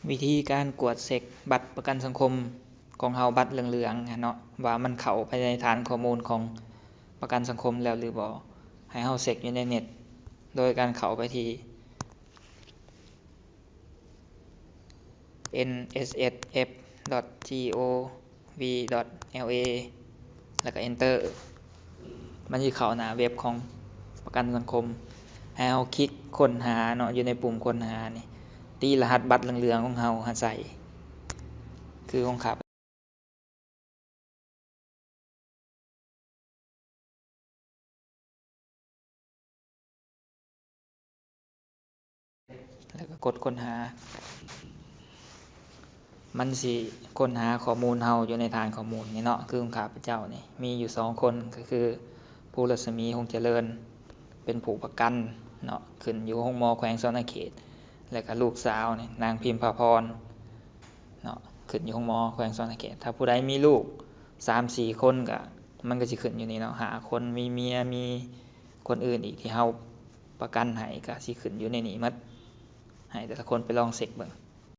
ວິທີການກວດເຊັກບັດປະກັນສັງຄົມຂອງເຮົາ, ບັດເຫຼືອງໆຫັ້ນເນາະ, ວ່າມັນເຂົ້າໄປໃນຖານຂໍ້ມູນຂອງປະກັນສັງຄົມແລ້ວຫຼືບໍ່. ໃຫ້ເຮົາເຊັກຢູ່ໃນເນັດ ໂດຍການເຂົ້າໄປທີ່ ເອັນເອສເອສເອັຟ ດອດ ຈີໂອ ວີ ດອດ ແອລ ເອ ແລ້ວກໍ Enter. ມັນຊິເຂົ້າໜ້າເວັບຂອງປະກັນສັງຄົມ. ໃຫ້ເຮົາຄລິກຄົ້ນຫາເນາະ, ຢູ່ໃນປຸ່ມຄົ້ນຫານີ້ ຕີລະຫັດບັດເຫຼືອງໆຂອງເຮົາໃສ່ ຄືຂອງຂ້າພະ ແລ້ວກໍກົດຄົ້ນຫາ. ມັນຊິຄົ້ນຫາຂໍ້ມູນເຮົາຢູ່ໃນຖານຂໍ້ມູນນີ້ເນາະ, ຄືຂອງຂ້າພະເຈົ້ານີ້ມີຢູ່ສອງຄົນ, ກໍຄື ພູລັດສະໝີ ຫົງຈະເລີນ ເປັນຜູ້ປະກັນເນາະ, ຂຶ້ນຢູ່ໂຮງໝໍແຂວງສະຫວັນນະເຂດ, ແລ້ວກໍລູກສາວນີ້ ນາງພິມພາພອນເນາະ, ຂຶ້ນຢູ່ໂຮງໝໍແຂວງສະຫວັນນະເຂດ. ຖ້າຜູ້ໃດມີລູກສາມສີ່ຄົນ ກໍ ມັນກໍຊິຂຶ້ນຢູ່ນີ້ເນາະ, ຫ້າຄົນ, ມີເມຍ ມີຄົນອື່ນອີກທີ່ເຮົາປະກັນໃຫ້ ກໍຊິຂຶ້ນຢູ່ໃນນີ້ໝົດ. ໃຫ້ແຕ່ລະຄົນໄປລອງເຊັກເບິ່ງ.